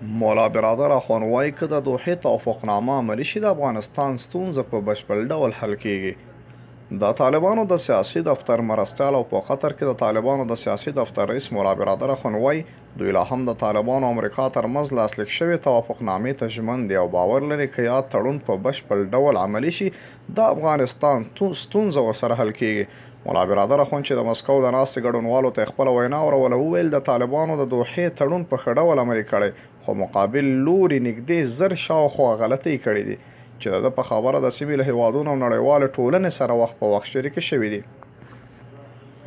مولا برادر اخوند وايي، که د دوحې توافقنامه عملي شي، د افغانستان ستونزه په بشپړ ډول حل کېږي. د طالبانو د سیاسي دفتر مرستیال او په قطر کې د طالبانو د سیاسي دفتر رئیس مولا برادر اخوند وايي، دوی لا هم د طالبانو او امریکا ترمنځ لاسلیک شوې توافقنامې ته ژمن دي او باور لري که یاد تړون په بشپړ ډول عملي شي، د افغانستان ستونزه ورسره حل کېږي. ملا برادر اخوند چې د مسکو د ناستې ګډونوالو ته یې خپله وینا اوروله وویل، د طالبانو د دوحې تړون په ښه ډول عملي کړی، خو مقابل لوري نږدې 1000 شاوخوا غلطۍ کړې دي، چې د ده په خبره د سیمې له هېوادونو او نړیوالې ټولنې سره وخت په وخت شریکې شوې دي.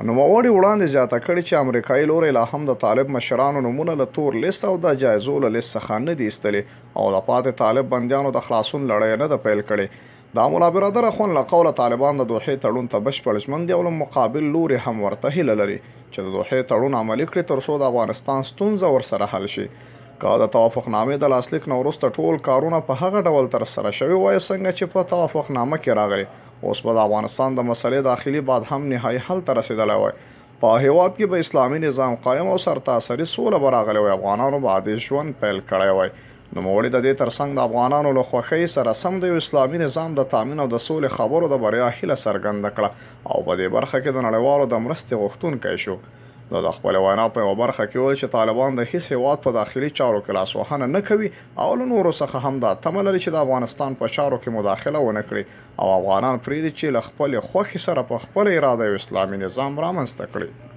نوموړي وړاندې زیاته کړې چې امریکايي لوری لا هم د طالب مشرانو نومونه له تور لیست او د جایزو له لیست څخه نه دي ایستلي او د پاتې طالب بندیانو د خلاصون لړۍ یې نه ده پیل کړې. د ملا برادر اخوند له قوله طالبان د دوحې تړون ته بشپړ ژمن دي او له مقابل لوري هم ورته هیله لري چې د دوحې تړون عملي کړي تر څو د افغانستان ستونزه ورسره حل شي. که د توافقنامې د لاسلیک نه وروسته ټول کارونه په هغه ډول ترسره شوي وای څنګه چې په توافقنامه کې راغلي، اوس به د افغانستان د مسئلې داخلي بعد هم نهايي حل ته رسېدلی وای. په هېواد کې به اسلامي نظام قایم او سرتاسري سوله به راغلې وای، افغانانو به عادي ژوند پیل کړی وای. نوموړي د دې ترڅنګ د افغانانو له خوښۍ سره سم د یو اسلامي نظام د تامین او د سولې خبرو د بریا هیله څرګنده کړه او په دې برخه کې د نړیوالو د مرستې غوښتونکی شو. ده د خپلې وینا په یوه برخه کې وویل چې طالبان د هیڅ هېواد په داخلي چارو کې لاسوهنه نه کوي او له نورو څخه هم دا تمه لري چې د افغانستان په چارو کې مداخله ونه کړي او افغانان پرېږدي چې له خپلې خوښې سره په خپله اراده یو اسلامي نظام رامنځته کړي.